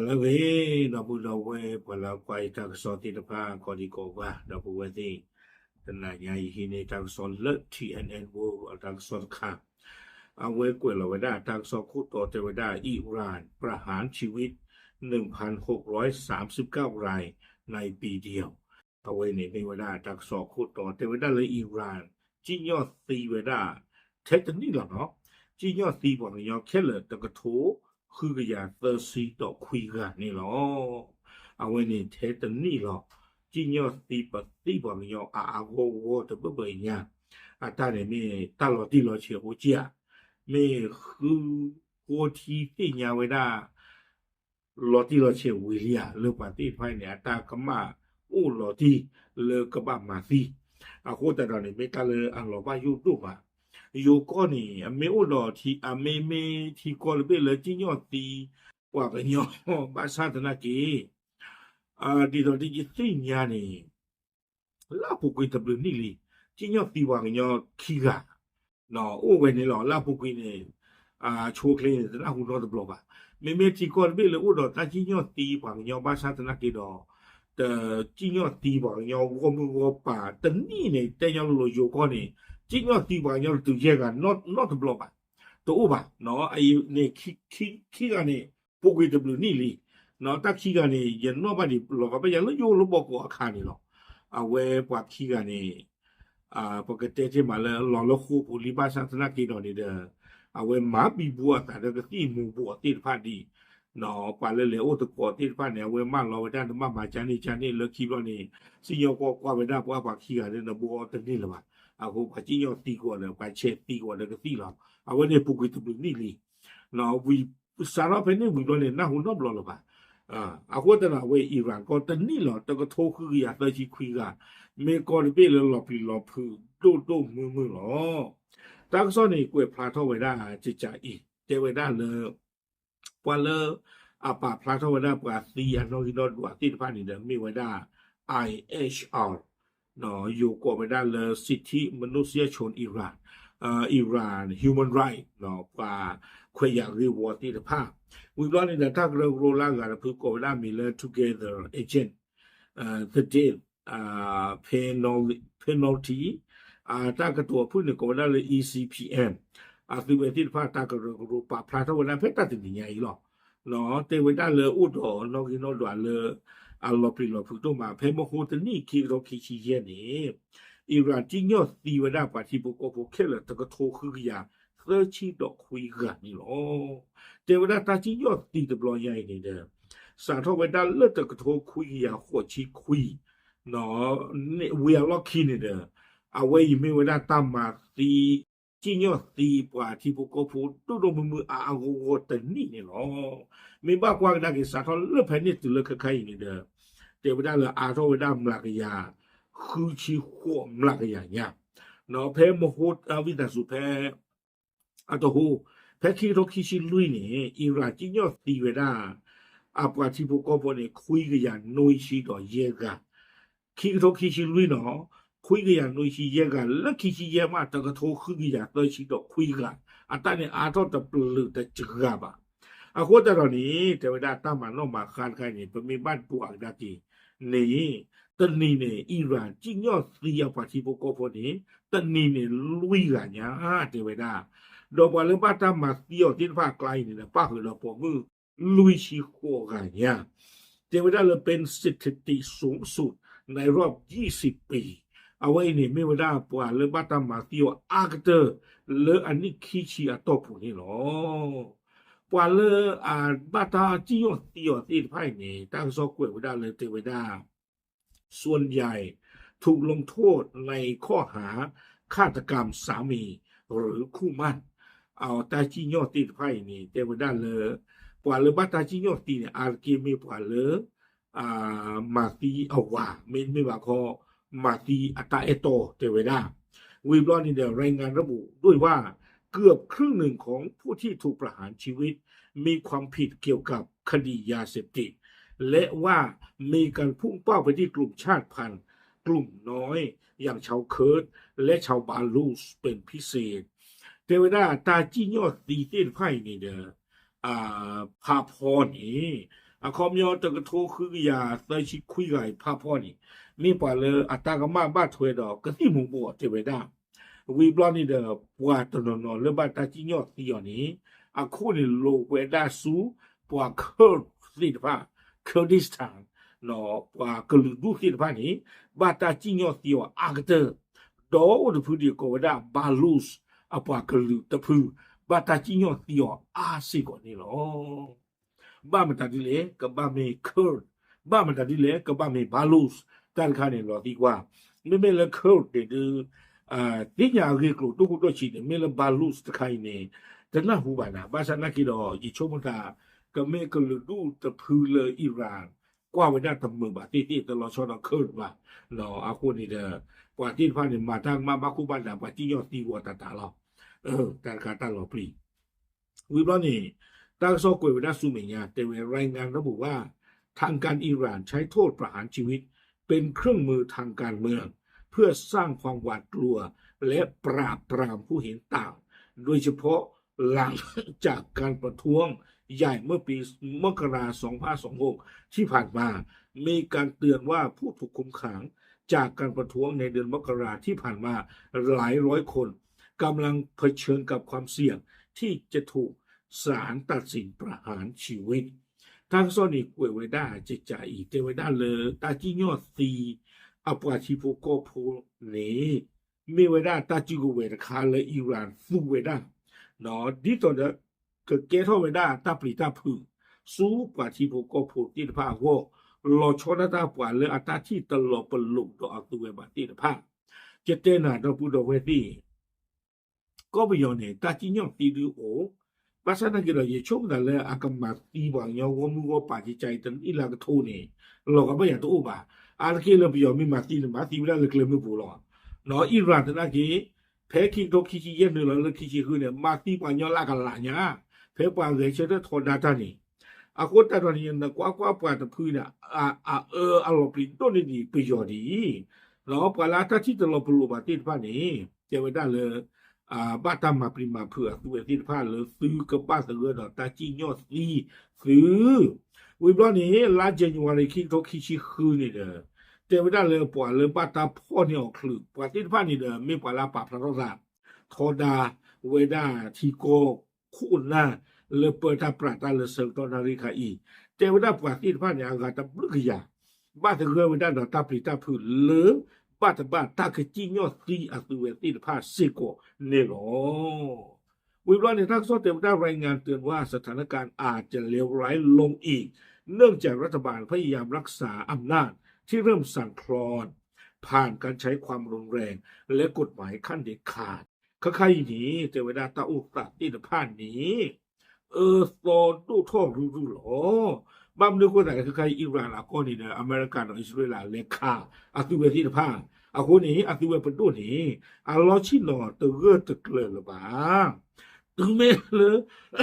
အဂ့ၤ, ဒီပုၢ်ဒီဝဲၢ်ပှၤလၢကွၢ်ယတၢ်ကစီၣ်သ့ၣ်တဖၣ် ကိးဒံကိးဂၤ ဒီပုၢ်ဝဲၢ်သ့ၣ်, တနၤညါအံၤဟံးန့ၢ်တၢ်ကစီၣ်လၢ ထံၣ်အဲၣ်အဲၣ် World အတၢ်ကစီၣ်တခါ, အဝဲကွဲးလီၤဝဲဒၣ်တၢ်ကစီၣ်ခိၣ်တီတဲဝဲဒၣ် Iran ประหารชีวิต หนึ่งพันหกร้อยสามสิบเก้า ราย ในปีเดียว အဝဲန့ၣ်မ့ၢ်ဝဲဒၣ်တၢ်ကစီၣ်ခိၣ်တီတဲဝဲဒၣ်လၢ Iran စံၣ်ညီၣ်သံဝဲဒၣ် ထဲတနံၣ်လီၤနီၤ, စံၣ်ညီၣ်သံပှၤကညီခဲလၢာ် တကထိဃုကယၤသၢဆံဒီးခွံဂၤန့ၣ်လီၤ. အဝဲန့ၣ်ထဲတနံၣ်လီၤ, စံၣ်ညီၣ်သံပသံပှၤကညီအါအါဂီၢ်ဂီၢ်တဘၣ်ဘၣ်ညါ, အတၢ်န့ၣ်မ့ၢ်တၢ်လီၤတံၢ်လီၤဆဲးအိၣ်က့ဧါ, မ့ၢ်ဃုဃိထံသ့ၣ်ညါဝဲဒၣ် လီၤတံၢ်လီၤဆဲးဝံၤလံဧါ, လၢပှၤသ့ၣ်တဖၣ်န့ၣ် အတၢ်ကမၣ်အိၣ်လီၤတံၢ်လၢကဘၣ်မၤသံ, အဃိသတးဒီးန့ၣ် မ့ၢ်တၢ်လၢအလီၤဘၣ်ယိၣ်ဒိၣ်မး, ယိၤကီၢ်န့ၣ် အမ့ၢ်အိၣ်ဒီးထံ အမ့ၢ်မ့ၢ်ထံကီၢ်တဘ့ၣ်လၢစံၣ်ညီၣ်သံ ပှၤကညီ ဘၣ်ဆၣ်သနာ်က့ ဒ်သိးဒ်ယသ့ၣ်ညါန့ၣ် လၢအပူၤကွံာ်တဘျုးနံၣ်လံ, စံၣ်ညီၣ်သံပှၤကညီခံဂၤ အိၣ်ဝဲန့ၣ်လီၤ. လၢအပူၤကွံာ်န့ၣ် ဆိချ့န့ၣ် တနၢ်ဟူနီတဘျီဘၣ်. မ့မ့ၢ်ထံကီၢ်တဘ့ၣ်လၢအိၣ်ဒီးတၢ်စံၣ်ညီၣ်သံပှၤကညီဘၣ်ဆၣ်သနာ်က့ဒီး တစံၣ်ညီၣ်သံပှၤကညီဂီၢ်မုၢ်ဂီၢ်ပၤတနံၣ်န့ၣ် တဲညီလိၤလိၤယိၤကီၢ်န့ၣ် စံၣ်ညီၣ်သံပှၤကညီတတုၤယဲၢ်ဂၤနီတဘျီဘၣ်. တအိၣ်ဘၣ်. အံၤန့ၣ် ခံဂၤန့ၣ် ပူၤကွံာ်တဘျုးနံၣ်လံ. တၢ်ခံဂၤန့ၣ် ယနီၣ်ဘၣ်ဒံးလီၤကဘၣ်ယၤလၢယအိၣ်လၢဘီကီးအခါန့ၣ်လီၤ. အဝဲပှၤခံဂၤန့ၣ် ပကတဲတ့ၢ်မးလၢအလီၤလၢဃိာ်ပူၤလံဘၣ်ဆၣ်သနာ်က့ဒီးန့ၣ်ဒီး အဝဲမၤဘံဘူအသးဒီးကသံၣ်မူၤဘှီးသ့ၣ်တဖၣ်ဒံး ပှၤလၢလဲၤအိၣ်သကိးသ့ၣ်တဖၣ်န့ၣ် အဝဲမၢလီၤဝဲဒၣ်တဘၣ်မၤကၢန့ၣ်ကၢန့ၣ်လၢခံဘျီန့ၣ် စံၣ်ညီၣ်ကွီၢ်ကွၢ်ဝဲဒၣ်ပှၤပှၤခံဂၤန့ၣ် နဘှီတန့ၢ်လၢၤဘၣ်. အဃိပှၤစံၣ်ညီၣ်သံကွံာ်ဒီး ပှၤဆဲးသံကွံာ်ဒီးကသံၣ်လီၤ. အဝဲန့ၣ်ပူၤကွံာ်တဘျုးနံၣ်လံ. ဝံၤစးထီၣ်ဖဲန့ၣ်ဝံၤဘျီန့ၣ် နၢ်ဟူနီတဘျီလၢၤဘၣ်. အဃိသတးဒီး အဝဲ Iran ကီၢ်တနံၣ်လီၤ တကထိဃုကယၤသၢဆံခွံဂၤ, မ့ၢ်ကီၢ်တဘ့ၣ်လၢလီၤပျံၤလီၤဖုးဒိၣ်ဒိၣ်မုၢ်မုၢ်လီၤ. တၢ်ကစီၣ်န့ၣ် ကွဲးဖျါထီၣ်ဝဲဒၣ်ကကးအံၤ တဲဝဲဒၣ်လၢ ပှၤလၢအပာ်ဖျါထီၣ်ဝဲဒၣ်ပှၤသံအနီၣ်ဂံၢ်နီၣ်ဒွးသ့ၣ်တဖၣ်န့ၣ်ဒီး မ့ၢ်ဝဲဒၣ် I H R ယိၤကိးဝဲဒၣ်လၢ စံးထံးမနုၤစံယၣ်ဆိၣ် Iran, Iran Human Right ပှၤခွဲးယာ်ဂ့ၢ်ဝီသ့ၣ်တဖၣ်. ဝံၤဘျီန့ၣ်ဒီး တၢ်ကရၢကရိလၢအဂၤတဖုကိးဝဲဒၣ်မံၤလၢ Together Agency, The Death Penalty, တၢ်ကတိၤအဖုၣ်န့ၣ်ကိးဝဲဒၣ်လၢ E C P M, အသုဝဲသ့ၣ်တဖၣ်တၢ်ကရၢကရိပာ်ဖျါထီၣ်ဝဲဒၣ်ဖဲတၢ်တနံၤညါအံၤလီၤ. တဲဝဲဒၣ်လၢအိၣ်ဒီးနီၣ်ဂံၢ်နီၣ်ဒွးလၢ အလီၤပျံၤလီၤဖုးဒိၣ်မး ဖဲမဟိတနံၣ်ခံကထိခံဆံယဲၢ်န့ၣ် Iran စံၣ်ညီၣ်သံဝဲဒၣ်ပှၤထံဖိကီၢ်ဖိခဲလၢာ်တကထိဃုကယၤသၢဆံဒီးခွံဂၤန့ၣ်လီၤ. တဲဝဲဒၣ်တၢ်စံၣ်ညီၣ်သံတဘျီညါအံၤန့ၣ်ဒီး စးထီၣ်ဝဲဒၣ်လၢတကထိခွံကယၤဃိးဆံခွံ ဝံၤအလီၢ်ခံန့ၣ်ဒီး အဝဲအံၤမ့ၢ်ဝဲဒၣ်တၢ်မၤသံ စံၣ်ညီၣ်သံပှၤထံဖိကီၢ်ဖိဒိၣ်ဒိၣ်မုၢ်မုၢ်အါအါဂီၢ်ဂီၢ်တနံၣ်န့ၣ်လီၤ. မ့ၢ်ဘၣ်ကွၢ်ကဒါက့ၤ စးထီၣ်လၢဖဲန့ၣ်တုၤလၢခဲခါအံၤန့ၣ်ဒီး တဲဝဲဒၣ်လၢအါထီၣ်ဝဲဒၣ်မျးကယၤဃုဆံဃိးမျးကယၤညါ ဖဲမဟိ ဝံသးစူၤဖဲ အတဟိ ဖဲခံကထိခံဆံလွံၢ်န့ၣ် Iran စံၣ်ညီၣ်သံဝဲဒၣ် အပှၤထံဖိကီၢ်ဖိန့ၣ် ခွံကယၤနွံဆံဒီးယဲၢ်ဂၤ, ခံကထိခံဆံလွံၢ်နီၤ, ခွံကယၤနွံဆံယဲၢ်ဂၤ လၢခံဆံယဲၢ်မး တကထိဃုကယၤသၢဆံဒီးခွံဂၤ, အတၢ်န့ၣ်အါထီၣ်တပျုာ်တစှၤဘၣ်. အဃိသတးဒီးန့ၣ် တဲဝဲဒၣ်တၢ်မၤနီၣ်မၤဃါတခါအံၤန့ၣ် ပမ့ၢ်ဘၣ်ဒွးကဒါက့ၤန့ၣ် တနံၤန့ၣ် Iran စံၣ်ညီၣ်သံအပှၤထံဖိကီၢ်ဖိန့ၣ် တနံၤန့ၣ်လွံၢ်ဂၤညါ တဲဝဲဒၣ်, ဒီးပှၤလၢဘၣ်တၢ်မၤသံအီၤသ့ၣ်တဖၣ်အကျါအံၤန့ၣ်ဒီး ပၣ်ဃုာ်ဒီးပိာ်မုၣ်လွံၢ်ဆံဃိးဂၤညါ, တဲဝဲဒၣ်လၢ เป็นสถิติสูงสุดในรอบยี่สิบปี, အဝဲအံၤန့ၣ် မ့ၢ်ဝဲဒၣ်ပှၤလၢဘၣ်တၢ်မၤသံအီၤအါကတၢၢ် လၢအနံၣ်ခံဆံအတီၢ်ပူၤန့ၣ်လီၤ. ပှၤလၢအဘၣ်တၢ်စံၣ်ညီၣ်သံအီၤသ့ၣ်တဖၣ်အံၤန့ၣ် တၢ်ကစီၣ်ကွဲးဝဲဒၣ်လၢတဲဝဲဒၣ် ส่วนใหญ่ถูกลงโทษในข้อหาฆาตกรรมสามีหรือคู่หมั้น အတၢ်စံၣ်ညီၣ်သံတဖၣ်အံၤန့ၣ် တဲဝဲဒၣ်လၢ ပှၤလၢဘၣ်တၢ်စံၣ်ညီၣ်သံန့ၣ် အါတက့ၢ်မ့ၢ်ပှၤလၢ မၤသံအဝၤ မ့တမ့ၢ်ဘၣ်ခီ မၤသံအတၢ်အဲၣ်တီတဲဝဲဒၣ်. ဝံၤဘျီန့ၣ်ဒီး รายงานระบุด้วยว่า เกือบครึ่งหนึ่งของผู้ที่ถูกประหารชีวิต มีความผิดเกี่ยวกับคดียาเสพติด และว่ามีการพุ่งเป้าไปที่กลุ่มชาติพันธุ์ กลุ่มน้อย อย่างชาวเคิร์ด และชาวบาลูชเป็นพิเศษ တဲဝဲဒၣ်တၢ်စံၣ်ညီၣ်သံသ့ၣ်တဖၣ်အံၤန့ၣ်ဒီး ဖးဖီန့ၣ် အခီပညီတကထိဃုကယၤသၢဆံခွံဂၤအံၤဖးဖီန့ၣ် မ့ၢ်ပှၤလၢအတၢ်ကမၣ်ဘၣ်ထွဲဒီးကသံၣ်မူၤဘှီးတဲဝဲဒၣ်, ဝံၤဘျီန့ၣ်ဒီး ပှၤတနီၤနီၤလၢဘၣ်တၢ်စံၣ်ညီၣ်သံအီၤန့ၣ် အခိၣ်န့ၣ်လိာ်ဝဲဒၣ်ဆူ ပှၤ Kurd သ့ၣ်တဖၣ်, Kurdistan ပှၤကလုာ်ဒူၣ်သ့ၣ်တဖၣ်န့ၣ် ဘၣ်တၢ်စံၣ်ညီၣ်သံအီၤအါကတၢၢ်, ဒီးအိၣ်တဖုဒံးကိးဝဲဒၣ် Baluch အပှၤကလုာ်တဖု ဘၣ်တၢ်စံၣ်ညီၣ်သံအီၤအါစ့ၢ်ကီးန့ၣ်လီၤ. ဘၣ်မတၤဒ်လဲၣ် ကဘၣ်မ့ၢ် Kurd, ဘၣ်မတၤဒ်လဲၣ် ကဘၣ်မ့ၢ် Baluch တၢ်တခါန့ၣ်လီၤသံကွၢ်. မ့မ့ၢ်လၢ Kurd န့ၣ်ဒုး သ့ၣ်ညါအဂ့ၢ်ကျိၤ တိၢ်ခိၣ်တိၢ်ဆံးန့ၣ် မ့ၢ်လၢ Baluch တခါအံၤန့ၣ် တနၢ်ဟူဘၣ်နၤ, ဘၣ်ဆၣ်နာ်က့ဒီး ယဆိကမိၣ်သး ကမ့ၢ်ကလုာ်ဒူၣ်တဖုလၢ Iran ကွၢ်ဝဲဒၣ်တမုာ်ဘၣ်သ့ၣ်သ့ၣ် တလီၤဆီဒီး Kurd ဘၣ်. အဃိန့ၣ်ဒီး ပှၤသ့ၣ်တဖၣ်န့ၣ် မၤတၢ်ကမၣ်ဘၣ်ခိၣ်ဘၣ်နၢ် ပှၤစံၣ်ညီၣ်သံဝဲတၢ်တၢ်လီၤ. တၢ်တခါတၢ်လီၤပျံၤ ဝံၤဘျီန့ၣ် တၢ်ကစီၣ်ကွဲးဝဲဒၣ်ဆူမဲာ်ညါ တဲဝဲ รายงานระบุว่า ทางการอิหร่านใช้โทษประหารชีวิตเป็นเครื่องมือทางการเมืองเพื่อสร้างความหวาดกลัวและปราบปรามผู้เห็นต่าง โดยเฉพาะหลังจากการประท้วงใหญ่เมื่อปีมกราสองพันสองหกที่ผ่านมา มีการเตือนว่าผู้ถูกคุมขังจากการประท้วงในเดือนมกราที่ผ่านมาหลายร้อยคน กำลังเผชิญกับความเสี่ยงที่จะถูกศาลตัดสินประหารชีวิต တၢ်ကစီၣ်န့ၣ်ကွဲးဝဲဒၣ်ကကးအံၤ တဲဝဲဒၣ်လၢတၢ်စံၣ်ညီၣ်သံအပှၤထံဖိကီၢ်ဖိန့ၣ် မ့ၢ်ဝဲဒၣ်တၢ်စုကဝဲၤတခါလၢ Iran သူဝဲဒၣ် ဒ်သိးဒီး ကကဲထီၣ်ဝဲဒၣ်တၢ်ပျံၤတၢ်ဖုး ဆူပှၤထံဖိကီၢ်ဖိသ့ၣ်တဖၣ်အဂီၢ် လီၤဆီဒၣ်တၢ်ပှၤလၢအတၢ်ထံၣ်တလီၤပလိာ်ဒီးအသုဝဲဘၣ်သ့ၣ်တဖၣ် ယတဲနၤဒီပုၢ်ဒီဝဲၢ်သ့ၣ် ကီၢ်ပယီၤန့ၣ် တၢ်စံၣ်ညီၣ်သံဒုအိၣ်, ဘၣ်ဆၣ်သနာ်က့ဒီး ယဆိကမိၣ်သးလၢအကမၤသံပှၤကညီဂီၢ်မုၢ်ဂီၢ်ပၤကကးအံၤတနံၣ်လၢကထိန့ၣ် လီၤဂာ်ဘၣ်ယၤတအိၣ်ဘၣ်. အါတက့ၢ်လၢပယီၤမ့ၢ်မၤသံန့ၣ် မၤသံဝဲဒၣ်လၢကျဲမုၢ်ပူၤလီၤ. အံၣ်ရၣ်သနာ်က့ ဖဲခံကထိခံဆံယဲၢ်နုာ်လီၤလၢခံဆံဃုန့ၣ် မၤသံပှၤကညီလၢအကလးညါ, ဖဲပှၤဂဲၤဆၢထၢၣ်ထီဒါတၢ်န့ၣ် အဃိသတးဒီးန့ၣ် နကွၢ်ကွၢ်ပှၤတဖုန့ၣ် အအၢအလီၤပျံၤဒိၣ်န့ၢ်ဒံးပယီၤဒ်အံၤ, ပှၤလၢအတၢ်ထံၣ်တလီၤပလိာ်ဘၣ်သ့ၣ်တဖၣ်န့ၣ် တဲဝဲဒၣ်လၢ ဘၣ်တၢ်မၤပျံၤမၤဖုးအသုဝဲသ့ၣ်တဖၣ်လၢသုကဘၣ်သဂၢၢ်ဒီးတၢ်စံၣ်ညီၣ်သံသု ဝံၤဘျီန့ၣ် လါ January ခံကထိခံဆံဃုန့ၣ်ဒီး တဲဝဲဒၣ်လၢပှၤလၢဘၣ်တၢ်ဖီၣ်န့ၢ်အီၤချုး ပှၤသ့ၣ်တဖၣ်န့ၣ်ဒီး မ့ၢ်ပှၤလၢအပာ်ဖျါထီၣ်သး ထီဒါဝဲဒၣ်ထံကီၢ်ခိၣ်နၢ် လၢပၢတၢ်ပြးတၢ်လၢဆၢကတီၢ်နၣ်ရံၣ်ခါအံၤ, တဲဝဲဒၣ်ပှၤသ့ၣ်တဖၣ်န့ၣ် အဂၤတဘျုးကယၤ ဘၣ်သဂၢၢ်ဝဲဒၣ်ဒီးတၢ်ပျံၤတၢ်ဖုးလၢ ဘၣ်တဘၣ်တၢ်ကစံၣ်ညီၣ်သံအသုဝဲသ့ၣ်တဖၣ်စ့ၢ်ကီးန့ၣ်လီၤ. ဝံၤဘျီန့ၣ် တၢ်ကစီၣ်တဲဝဲဒၣ် รายงานเตือนว่าสถานการณ์อาจจะเลวร้ายลงอีก เนื่องจากรัฐบาลพยายามรักษาอำนาจที่เริ่มสั่นคลอน ผ่านการใช้ความรุนแรงและกฎหมายขั้นเด็ดขาด ခဲခါအံၤန့ၣ် တဲဝဲဒၣ်တၢ်အိၣ်သးသ့ၣ်တဖၣ်န့ၣ် အၢသီဒိၣ်ထီၣ်ရုၢ်ရုၢ်လီၤ. ဘၣ်မနုၤအဃိသတးလဲၣ် ခဲခါအံၤ အံၣ်ရၣ်အကီၢ်န့ၣ်ဒီး အမဲရကၤဒီးအံၣ်စရ့လးလဲၤခးအသုဝဲသ့ၣ်တဖၣ် အဃိန့ၣ် အသုဝဲပဒိၣ်န့ၣ် အလီၢ်ဆ့ၣ်နီၤတဂၢၢ်တကျၢၤလၢၤဘၣ်. တုၤမ့ၢ်လၢ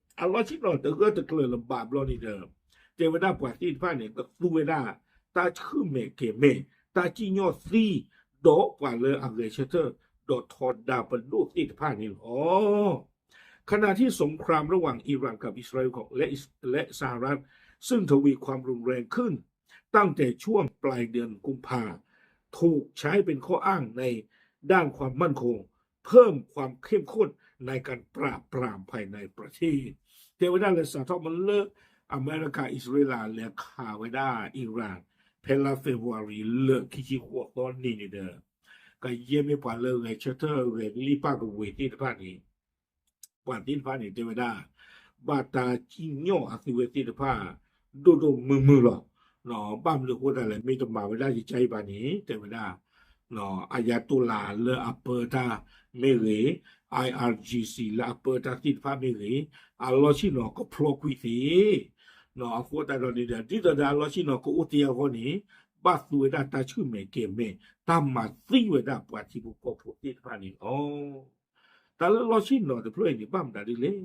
အလီၢ်ဆ့ၣ်နီၤတဂၢၢ်တကျၢၤလၢၤဘၣ်ဘျီန့ၣ်ဒီး တဲဝဲဒၣ်ပှၤသ့ၣ်တဖၣ်န့ၣ် ကသူဝဲဒၣ် တၢ်ဆူၣ်မဲာ်ကဲၤမဲာ် တၢ်စံၣ်ညီၣ်သံ ဒီးပှၤလၢအဂဲၤဆၢထၢၣ် ဒီးထီဒါပဒိၣ်သ့ၣ်တဖၣ်န့ၣ်လီၤ. ขณะที่สงครามระหว่างอิหร่านกับอิสราเอลของและอิสและสหรัฐซึ่งทวีความรุนแรงขึ้นตั้งแต่ช่วงปลายเดือนกุมภาถูกใช้เป็นข้ออ้างในด้านความมั่นคง เพิ่มความเข้มข้นในการปราบปรามภายในประเทศ တဲဝဲဒၣ်လၢစးထီၣ်မ့ၢ်လၢ အမဲရကၤ အံၣ်စရ့လး လဲၤခးဝဲဒၣ် အံၣ်ရၣ် ဖဲလါ February လၢခံဆံဃိးသီနံၤန့ၣ်ဒီး ကယဲၢ်မ့ၢ်ပှၤလၢဂဲၤဆၢထၢၣ်ဂဲၤကလံၣ်ပၣ်ကဝ့ၤသ့ၣ်တဖၣ်န့ၣ် ပှၤသ့ၣ်တဖၣ်န့ၣ် တဲဝဲဒၣ် ဘၣ်တၢ်စံၣ်ညီၣ်အသုဝဲသ့ၣ်တဖၣ် ဒိၣ်ဒိၣ်မုၢ်မုၢ်လီၤ. ဘၣ်မနုၤအဃိသတးလဲၣ် မ့ၢ်တမၤဝဲဒၣ်ယကါအံၤဘၣ်န့ၣ် တဲဝဲဒၣ် အယၤတိၤလၤလၢအပၢတၢ်မ့ၢ်ဂ့ၤ, I R G C လၢအပၢတၢ်သ့ၣ်တဖၣ်မ့ၢ်ဂ့ၤ, အလီၢ်ဆ့ၣ်နီၤကဖျီကွံာ်သ့ အဃိသတးဒီးန့ၣ်ဒီး ဒ်သိးဒီးအလီၢ်ဆ့ၣ်နီၤကအိၣ်တ့ၢ်အဂီၢ်န့ၣ် ဘၣ်သူဝဲဒၣ်တၢ်ဆူၣ်မဲာ်ကဲၤမဲာ် တၢ်မၤသံဝဲဒၣ်ပှၤထံဖိကီၢ်ဖိသ့ၣ်တဖၣ်န့ၣ်လီၤ. တၢ်လၢလီၢ်ဆ့ၣ်နီၤတဖျၢၣ်အံၤန့ၣ် ဘၣ်မတၤဒ်လဲၣ်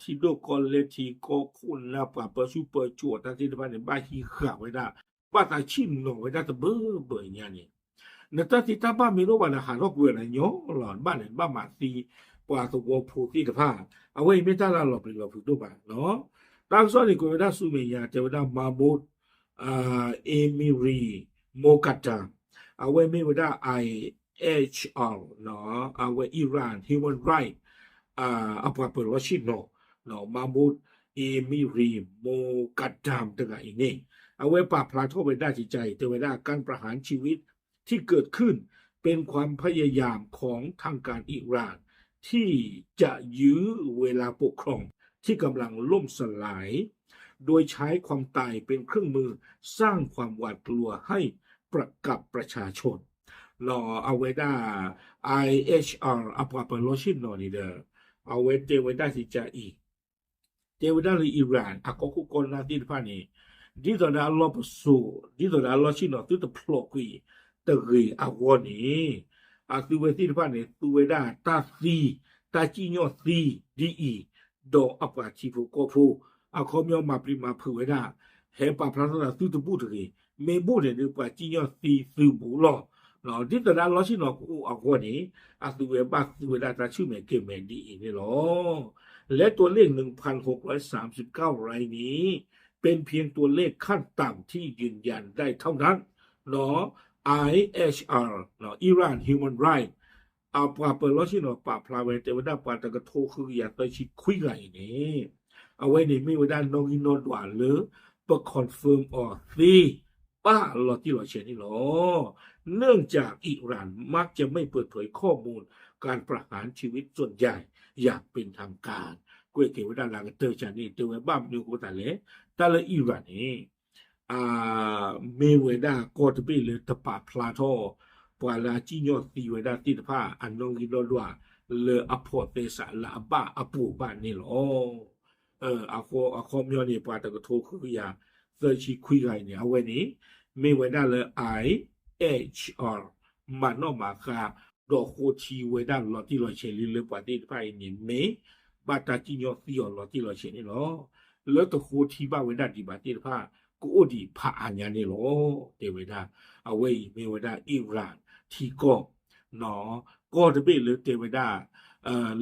ထံဒိၣ်ကီၢ်လဲၢ်ထံကီၢ်ခိၣ်နၢ်ပှၤပၢဆူၣ်ပၢစိးတၢ်သ့ၣ်တဖၣ်န့ၣ် ဘၣ်ဟံးဃာ်ဝဲဒၣ် ဘၣ်သးဆ့ၣ်နီၤဝဲဒၣ်တဘၢဘၢညါန့ၣ် နတၢ်သ့တၢ်ဘၣ်မ့ၢ်တအိၣ်ဘၣ်ဒီး ဟးထီၣ်ကွံာ်ဝဲဒၣ်ညီလီၤ. ဘၣ်န့ၣ် ဘၣ်မၤသံပှၤသဝီဖိသ့ၣ်တဖၣ် အဝဲအံၤမ့ၢ်တၢ်လၢအလီၤပျံၤလီၤဖုးဒိၣ်မးလီၤ. တၢ်ကစီၣ်န့ၣ် ကွဲးဝဲဒၣ်ဆူမဲာ်ညါ တဲဝဲဒၣ် Mahmoud Emiri Moqaddam အဝဲမ့ၢ်ဝဲဒၣ် I H R အဝဲ Iran Human Right အပှၤပၢၤလီၢ်ဆ့ၣ်နီၤ Mahmoud Emiri Moqaddam တဂၤအံၤန့ၣ် အဝဲပာ်ဖျါထီၣ်ဝဲဒၣ်ကကါအံၤ တဲဝဲဒၣ် การประหารชีวิตที่เกิดขึ้นเป็นความพยายามของทางการอิหร่านที่จะยื้อเวลาปกครองที่กำลังล่มสลาย โดยใช้ความตายเป็นเครื่องมือสร้างความหวาดกลัวให้ประกับประชาชน လီၤအဝဲဒၣ် I H R အပှၤပၢၤလီၢ်ဆ့ၣ်နီၤန့ၣ်ဒီး အဝဲတဲဝဲဒၣ်ကကါအံၤ တဲဝဲဒၣ်လၢ Iran အကီၢ်ခိၣ်ကီၢ်နၢ်သ့ၣ်တဖၣ်န့ၣ် ဒ်သိးဒီးအလီၢ်ပစိာ် ဒ်သိးဒီးအလီၢ်ဆ့ၣ်နီၤသုတဖျိးကွံာ်တဂ့ၤအဂီၢ်န့ၣ် အသုဝဲသ့ၣ်တဖၣ်န့ၣ် သူဝဲဒၣ်တၢ်သံ တၢ်စံၣ်ညီၣ်သံဒ်အံၤ ဒီးအပှၤထံဖိကီၢ်ဖိ အခီပညီမၤပျံၤမၤဖုးဝဲဒၣ် ဟဲပာ်ဖျါထီၣ်သးသုတဘူၣ်တဂ့ၤ မ့ၢ်ဘူၣ်န့ၣ်ဒီးပှၤစံၣ်ညီၣ်သံသုဘူးလီၤ. ဒ်သိးဒီးအလီၢ်ဆ့ၣ်နီၤကအိၣ်အဂီၢ်န့ၣ် အသုဝဲဘၣ်သူဝဲဒၣ်တၢ်ဆူၣ်မဲာ်ကဲၤမဲာ်ဒ်အံၤန့ၣ်လီၤ. และตัวเลข หนึ่งพันหกร้อยสามสิบเก้า รายนี้ เป็นเพียงตัวเลขขั้นต่ำที่ยืนยันได้เท่านั้น เนาะ I H R เนาะ Iran Human Rights အပှၤပၢၤလီၢ်ဆ့ၣ်နီၤပာ်ဖျါဝဲ တဲဝဲဒၣ်ပှၤတကထိဃုကယၤသၢဆံခွံဂၤအံၤန့ၣ် အဝဲန့ၣ်မ့ၢ်ဝဲဒၣ်နီၣ်ဂံၢ်နီၣ်ဒွးလၢ ပ confirm အီၤသ့ ဘၣ်လီၤတံၢ်လီၤဆဲးန့ၣ်လီၤ. เนื่องจากอิหร่านมักจะไม่เปิดเผยข้อมูลการประหารชีวิตส่วนใหญ่อย่างเป็นทางการ ကွဲးက့ၤဝဲဒၣ်လၢကတၢၢ်ကန့ၣ် တဲဝဲဘၣ်မနုၤအဃိသတးလဲၣ် တၢ်လၢ Iran န့ၣ် မ့ၢ်ဝဲဒၣ်ကီၢ်တဘ့ၣ်လၢတပာ်ဖျါထီၣ် ပှၤလၢအစံၣ်ညီၣ်သံဝဲဒၣ်သ့ၣ်တဖၣ် အနီၣ်ဂံၢ်နီၣ်ဒွးလၢအဖိးသဲစးလၢအဘၣ်အပှိၤဘၣ်န့ၣ်လီၤ. အခီပညီန့ၣ် ပှၤတကထိဃုကယၤသၢဆံခွံဂၤအံၤန့ၣ် အဝဲန့ၣ် မ့ၢ်ဝဲဒၣ်လၢ I H R မၤနီၣ်မၤဃါ ဒီးဃိထံဝဲဒၣ်လီၤတံၢ်လီၤဆဲးလံလၢပှၤသ့ၣ်တဖၣ်အံၤန့ၣ် မ့ၢ်ဘၣ်တၢ်စံၣ်ညီၣ်သံအီၤလီၤတံၢ်လီၤဆဲးန့ၣ်လီၤ. လၢတဃိထံဘၣ်ဝဲဒၣ်ဒံးဘၣ်သ့ၣ်တဖၣ် ကအိၣ်ဒံးဖးအါညါန့ၣ်လီၤ. တဲဝဲဒၣ် အဝဲအံၤမ့ၢ်ဝဲဒၣ် Iran ထံကီၢ် ကီၢ်တဘ့ၣ်လၢတဲဝဲဒၣ်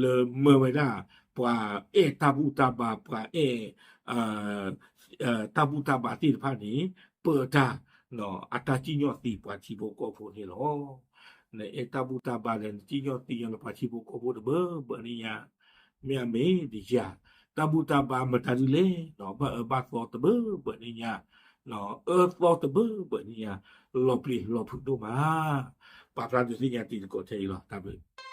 လၢမၢဝဲဒၣ် ပှၤအဲၣ်တၢ်ဘူၣ်တၢ်ဘါ ပှၤအဲၣ် တၢ်ဘူၣ်တၢ်ဘါသ့ၣ်တဖၣ်န့ၣ် ပၢတၢ် အတၢ်စံၣ်ညီၣ်သံပှၤထံဖိကီၢ်ဖိန့ၣ်လီၤ. နအဲၣ်တၢ်ဘူၣ်တၢ်ဘါဒီး နစံၣ်ညီၣ်သံညါလၢပှၤထံဖိကီၢ်ဖိတဘၢဘၢန့ၣ်ညါ မ့ၢ်အမ့ၢ်ဒ်ယၤ တၢ်ဘူၣ်တၢ်ဘါမတၤဒုလဲၣ် ဘၣ်အၢဘၣ်သီတဘၢဘၢန့ၣ်ညါ အၢသီတဘၢဘၢန့ၣ်ညါ လီၤပျံၤလီၤဖုးဒိၣ်မး ပာ်ဖျါဒုးသ့ၣ်ညါတံၤသကိးထဲအံၤလီၤ. တၢ်ဘျုး